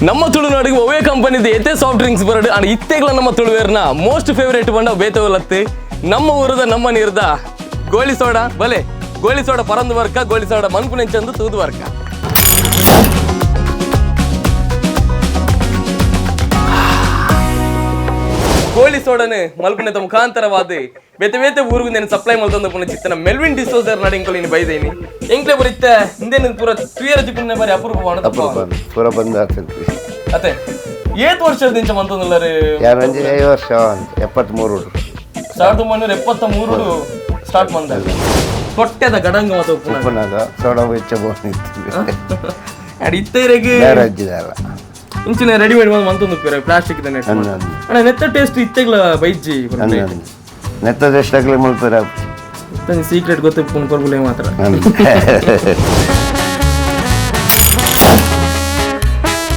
ನಮ್ಮ ತುಳುನಾಡಿಗೆ ಒವೇ ಕಂಪನಿದ ಏತೆ soft drinks ಬರಡು ಅಂಡ್ ಇತ್ತೆಗ್ಲ ನಮ್ಮ ತುಳುವೇರ್ನ ಮೋಸ್ಟ್ ಫೇವರೇಟ್ ಬಂಡ ಬೇತವಲತ್ತು ನಮ್ಮ ಊರದ ನಮ್ಮ ನೀರ್ದ ಗೋಳಿ ಸೋಡಾ. ಬಲೆ ಗೋಳಿ ಸೋಡಾ ಪರಂದು ವರ್ಕ, ಗೋಳಿ ಸೋಡಾ ಮನ್ಪುನೆಂಚಂದು ತೂದು ವರ್ಕ. ಗೋಳಿ ಸೋಡನೆ ಮಲ್ಪುನೆತ ಮುಖಾಂತರವಾದ ಬೇತೆ ಬೇತೆ ಊರುಗು నేను ಸಪ್ಲೈ ಮಲ್ತೊಂದು ಪುನ ಚಿತ್ತನ ಮೆಲ್ವಿನ್ ಡಿಸೋಸರ್ ನಡೆ ಇಂಕೊಲಿನ ಬೈದೇನಿ. ಎಂಕ್ಲೆ ಬರಿತ್ತ ಹಿಂದೆ ಪೂರ ತುಯರ ತಿಪ್ಪುನ ಬಾರಿ ಅಪರೂಪ. ಅಪರೂಪ, ಪೂರ ಬಂದ್ ಆಗ್ತದೆ. ಅತ್ತೆ, ಏತ್ ವರ್ಷದ ಮಂತೊಂದುಲ್ಲರು? ಯಾರಂಜಿ 5 ವರ್ಷ ಅಂತ, 73. 1973 ಸ್ಟಾರ್ಟ್ ಮಂದ ತೊಟ್ಟೆದ ಗಡಂಗ ಮಾತ ಉಪ್ಪುನ. ಉಪ್ಪುನಾಗ ಸೋಡಾ ಬೆಚ್ಚ ಬೋನಿತ್ತು. ಅಡ್ ಇತ್ತೆರೆಗ್ ಗ್ಯಾರೇಜ್. ಇಂಚಿನ ರೆಡಿಮೇಡ್ ಬಂದು ಮಂತೊಂದು ಪ್ಲಾಸ್ಟಿಕ್. ಅಣ್ಣ, ನೆತ್ತ ಟೇಸ್ಟ್ ಇತ್ತೆಗ್ಲ ಬೈಜ್ಜಿ. ನೆತ್ತದ ಎಷ್ಟಾಗ್ಲಿ ಮುಲ್ಪರ. ಸೀಕ್ರೆಟ್ ಗೊತ್ತಿಪ್ಪುನ ಕೊರ್ಬುಲೆ ಮಾತ್ರ.